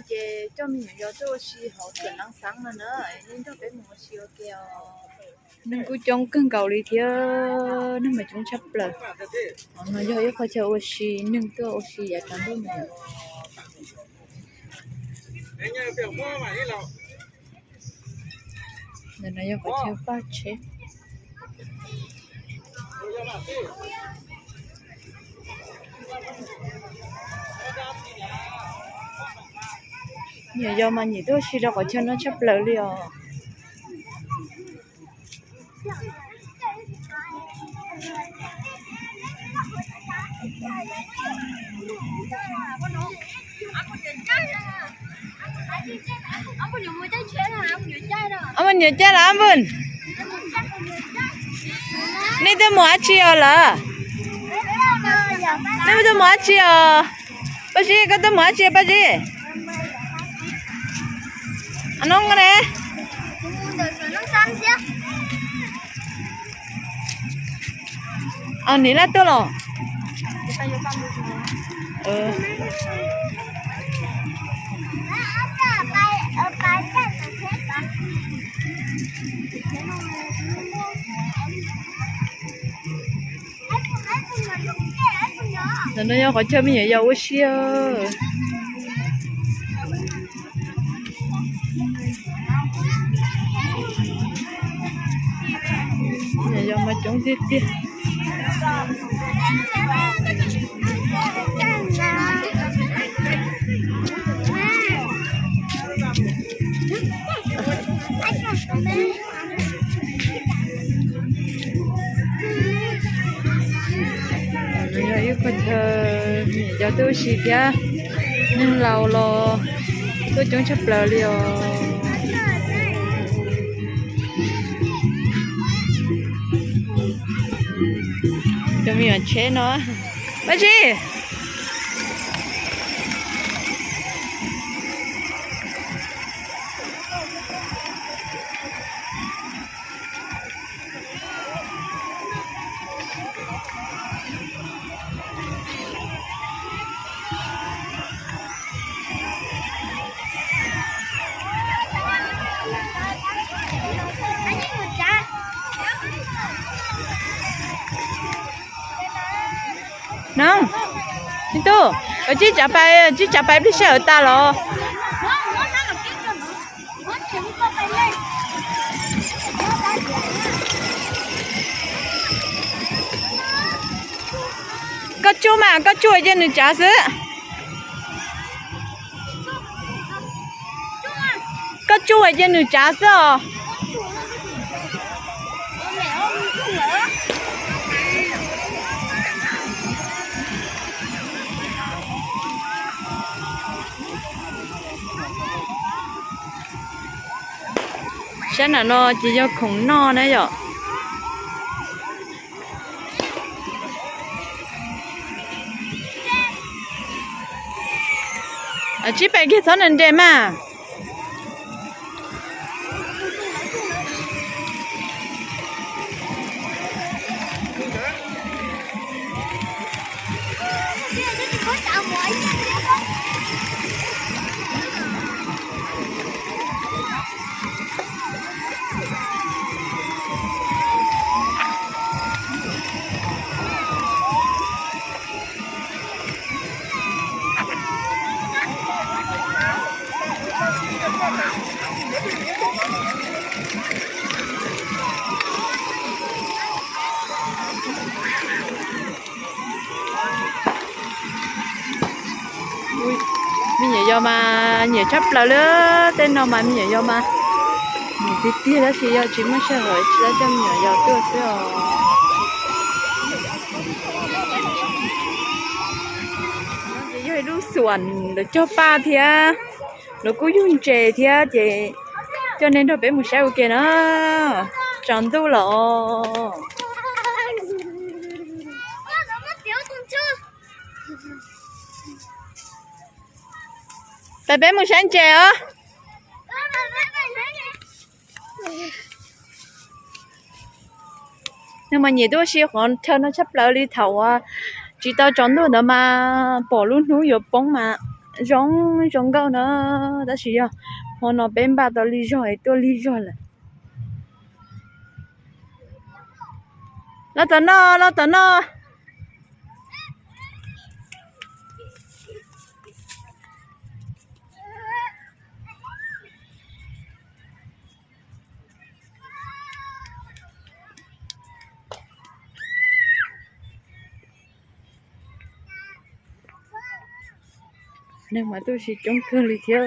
Ces coj me nyuam yaus tuaj ua si hauv Tuam Nab Xav no na, nej nrog peb mus ua si ua ke os. Neeg kuj coob kawg nkaus li thiab, neeg mas coob tshaj plaws. Qhov no yog ib qho chaw ua si, neeg tuaj ua si yav tsaus ntuj no. Ntawm no yog qhov chaw paj tsheb. Nyuam yaus mas nyiam tuaj ua si rau qhov chaw no tshaj plaws li os. Ob poj niam caij los ob npawg? Nej tuaj mus dab tsi os lawm? Nej tuaj mus dab tsi os? Paj Zib, koj tuaj mus dab tsi Paj Zib? Nov ne. Niam laj tuaj los? Ntawm no yog qhov chaw me nyuam yaus ua si. Me nyuam yaus mas coob tiag tiag. Yog ib qho chaw me nyuam yaus tuaj ua si thiab, neeg laus los tuaj coob tshaj plaws li os. Cov me nyuam tsheb no, Paj Zib. No, me tub, koj tsib tsav pais, tsib tsav pais plig sij hawm tas los? Koj tsuj mas, koj tsuj hais tias nws tsav xwb. Koj tsuj hais tias nws tsav xwb os. Sab nram no ces yog khoom noj na yom. Tsib pais kiag txhob nres nres mas. Me nyuam yaus mas nyiam tshaj plaws li, tej no mas me nyuam yaus mas nyiam tiag tiag, tab sis yog tsis muaj sij hawm tsis tau coj me nyuam yaus tuaj xwb os. Ces yog ib lub xuam ntawm cog paj thiab, lawv kuj yug ntses thiab ces coj nej nrog peb mus saib ua ke na. Tsaus ntuj los. Peb, peb mus saib ntses os. Nws mas nyiam tuaj ua si qhov chaw no tshaj plaws li, thaum uas tsis tau tsaus ntuj ntawd mas pom lub hnub yuav poob mas zoo zoo nkauj no, tab sis yog hmo no peb npaj tau lig zog es tuaj lig zog lawm. Los tom no, los tom no. Neeg mas tuaj tsis coob kawg li thiab.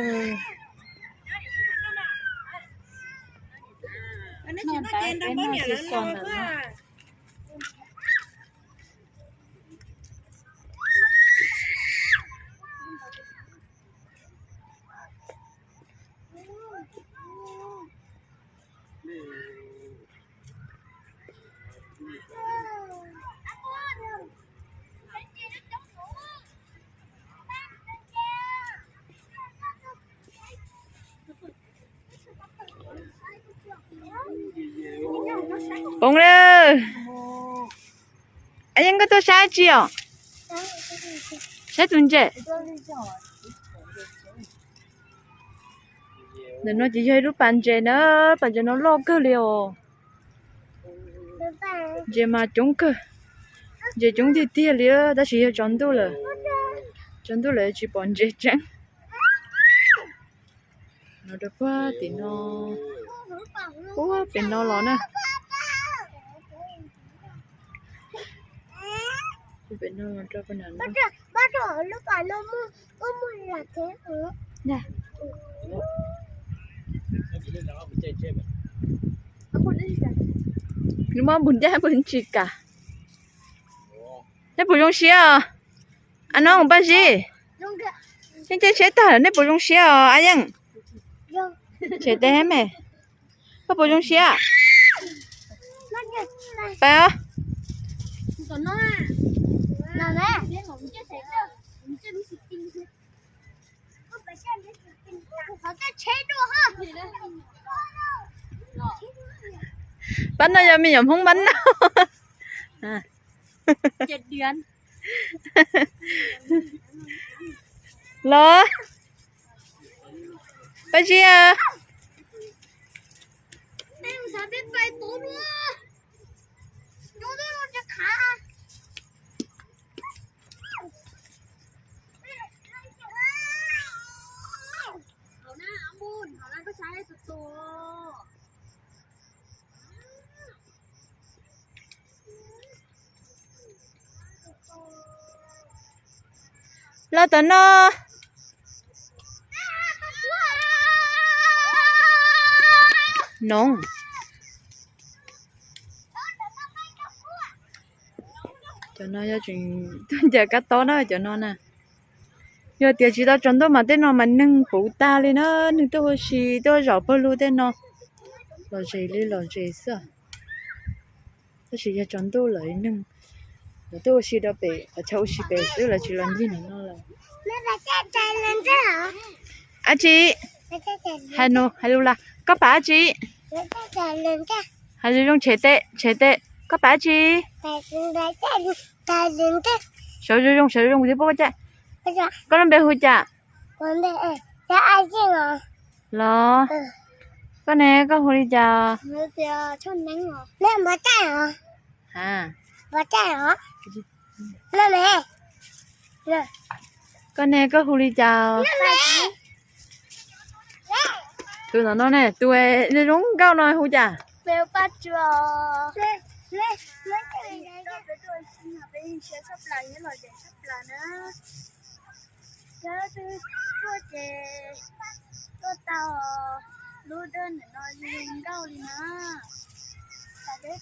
Poob lawm. Ab Yeej, koj tuaj saib tsi os? Saib tus ntses. Ntawm no ces yog ib lub pas ntses na, pas ntses no loj kawg li os. Ntses mas coob kawg, ntses coob tiag tiag li, tab sis yog tsaus ntuj lawm, tsaus ntuj lawm tsis pom ntses tseeb. No rau puag tim no, puag pem no los na. Puag pem no los rau puag nram no. Nws muab npus ncaj npus tsis kam. Nej puas zoo siab os? Ab Nob, Paj Zib, nej caij tsheb tag nej puas zoo siab os? Ab Yeej, tshem tes me, koj puas zoo siab? Pais os. Pab no yog me nyuam Hmoob pab no. Los, Paj Zib, los tom no. No, cov no yog tseem tuaj ncaws kab tob na cov no na. Yog tias tsis tau tsaus ntuj mas tej no mas neeg puv tag li na, neeg tuaj ua si tuaj zaum pawg lug tej no. Los zes li los zes xwb. Tab sis yog tsaus ntuj lawm neeg lawv tuaj ua si rau pem qhov chaw ua si pem xwb, lawv tsis los ncig ntawm no lawm. Ab tsi, hais lus las, koj pam ab tsi? Hais zoo zoo, tshem tes, tshem tes, koj pam ab tsi? Sawv zoo zoo, sawv zoo zoo kuv thiaj pub koj caij. Koj lub npe hu cas? Los, koj ne, koj hu li cas? Koj ne, koj hu li cas? Tus no ne, tus zoo nkauj no hu cas? Yog twb tuaj ces tuaj tau lub dawb ntawm no zoo nkauj li na. Peb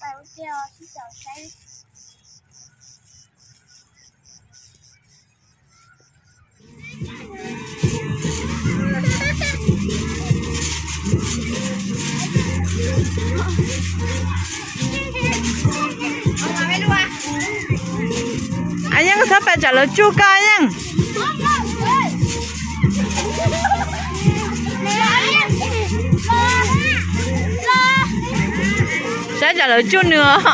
pais ua ke os, sib caum saib. Ab Yeej, txhob pais tsam lawv tsuj koj Ab Yeej. Saib tsam lawv tsuj nws os.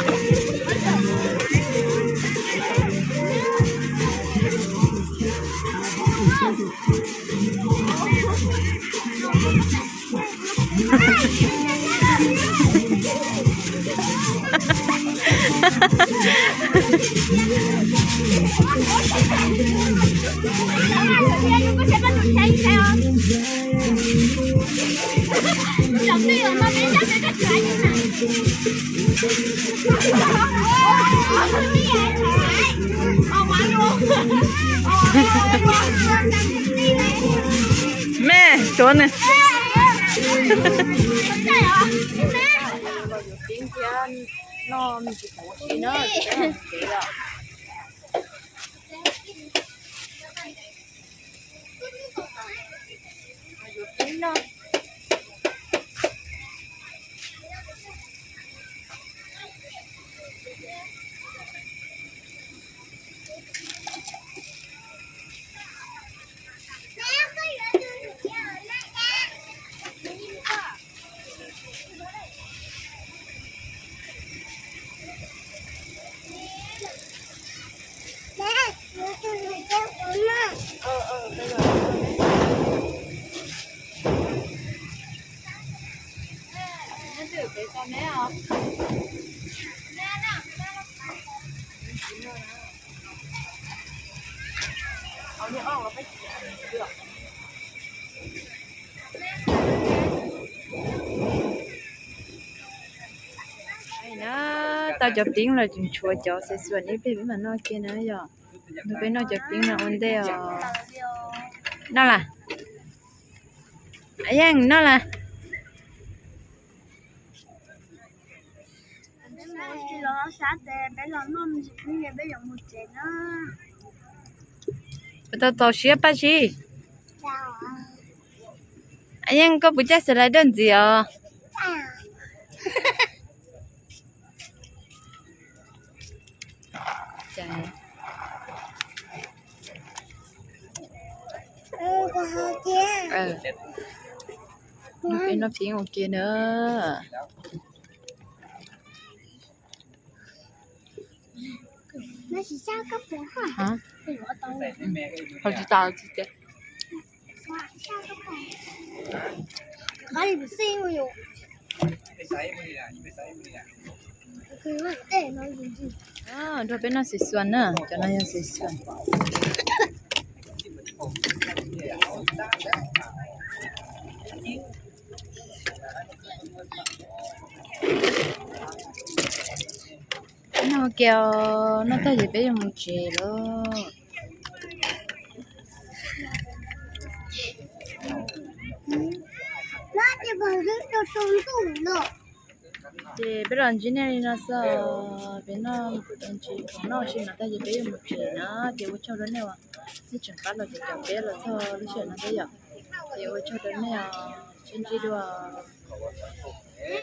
Me, tuav nws. Na, tau cov peev los tseem tshuav cov xav xuas ib pliag peb mam noj kiag na yom. Peb noj cov peev no ua ntej os. Noj las? Yeej noj las? Puas tau txaus siab Paj Tsib? Yeej, koj puas caij xas lais dawj ntxiv os? Peb noj peev ua ke na. Hov tsis tas tsis tas. Nrog peb noj xav xuas na, cov no yog xav xuas. Noj kiag, noj tag ces peb yuav mus tsev lawm. Ces peb los ntsib nej li no xwb, peb noj, noj sim no tag ces peb yuav mus tsev na. Ces ua tsaug rau nej uas nej tseem pab los caum peb los txog lub sij hawm no thiab yom. Ces ua tsaug rau nej os, sib ntsib dua.